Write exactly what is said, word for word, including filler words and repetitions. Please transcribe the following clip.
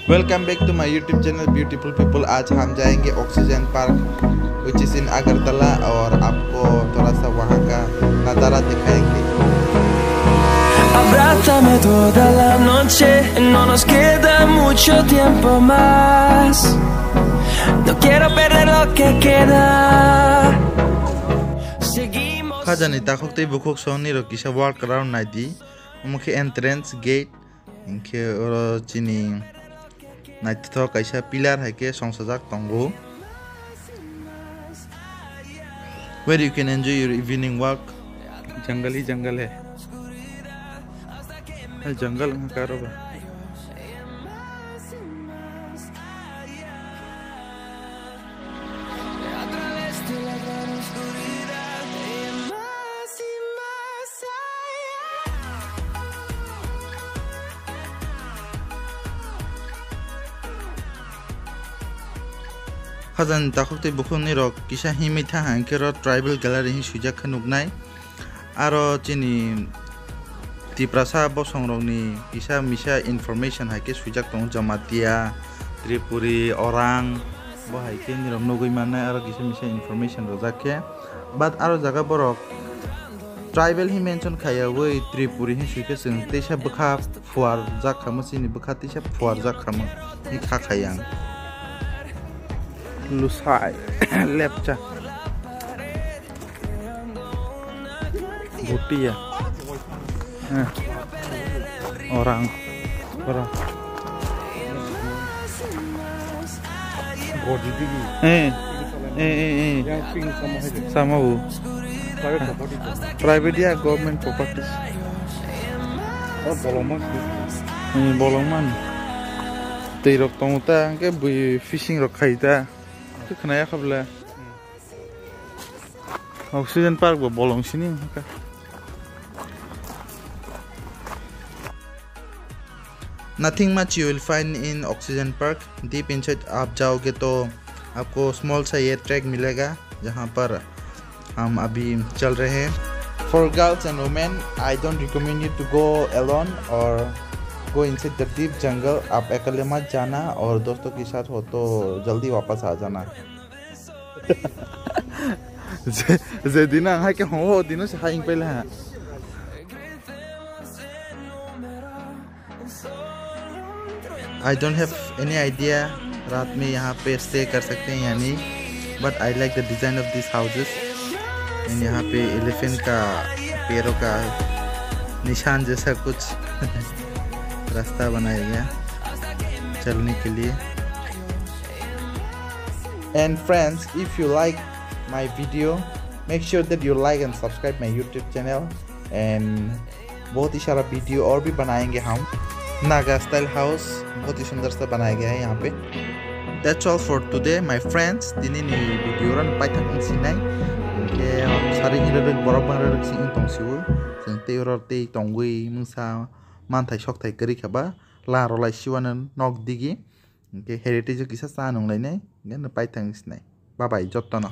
Welcome back to my YouTube channel, beautiful people. आज हम जाएंगे oxygen park, which is in Agartala, और आपको थोड़ा सा वहाँ का नज़ारा दिखाएंगे। Abrázame toda la noche, no nos queda mucho tiempo más. No quiero perder lo que queda. Seguimos. Khajani takhuk tei bukhuk songni rok kisa walk around naidi. Omo khe entrance gate. Hinkhe oro chini naithothok kaisa pillar hai khe songsajak tongo. Where you can enjoy your evening walk. Jungle hi jungle hai. Hai jungle wngkha aro ba. Khajani takhuk tei bukhukni rok kisa himwi tha hang khe ro tribal gallery hin swijak khe nuknai. Aro chini Tiprasa bosongrokni kisa misa information hai khe swijak tongo, Jamatia, Tripuri, Orang, bo hai khe nirok nugwi mannai, aro kisa misa information rwjak khe. But aro jaga borok tribal hi mention khaiyawi Tripuri hin swi khe chwng teisa bwkha phuarjak khamu, chini bwkha teisa phuarjak khamu hi kha khai ang. Lusai, lepcha. Bhutia. Eh. Orang. Orang. Eh. Eh, eh, eh. Sama bu. Private ya, government properties. Eh, bolongman. Tei rok tongo ta, hwnkhe bui fishing rok khai ta. Khe khwnaya kha bwle. Oxygen park bo bolong sini wngkha. Nothing much you will find in oxygen park. Deep inside आप जाओगे तो आपको small सा ये track मिलेगा, जहाँ पर हम अभी चल रहे हैं। For girls and women, I don't recommend you to go alone or go inside the deep jungle. आप अकेले मत जाना और दोस्तों के साथ हो तो जल्दी वापस आ जाना। Je, je dino ang hai khe hongo, o dino se hai wng paila ha. I don't have any idea रात में यहाँ पे stay कर सकते हैं या नहीं, but I like the design of these houses. And यहाँ पे elephant का पैरों का निशान जैसा कुछ रास्ता बनाया गया चलने के लिए। And friends, if you like my video, make sure that you like and subscribe my YouTube channel. And बहुत ही सारा video और भी बनाएंगे हम। Naga style house बहुत ही सुंदर सा बनाया गया है यहाँ पे। That's all for today, my friends. Tini ni video ran paithak wng sinai. Hingke sari ni rwrwk borok bang rwrwk si wng tong siwo. Chwng tei oro tei tongwi mungsa manthai sokthai kwrwi kha ba. La rwlai siwano nok digi. Hingke heritage o kisa cha nung lainai, hingke no paithak wng sinai. Bye bye, jotto no.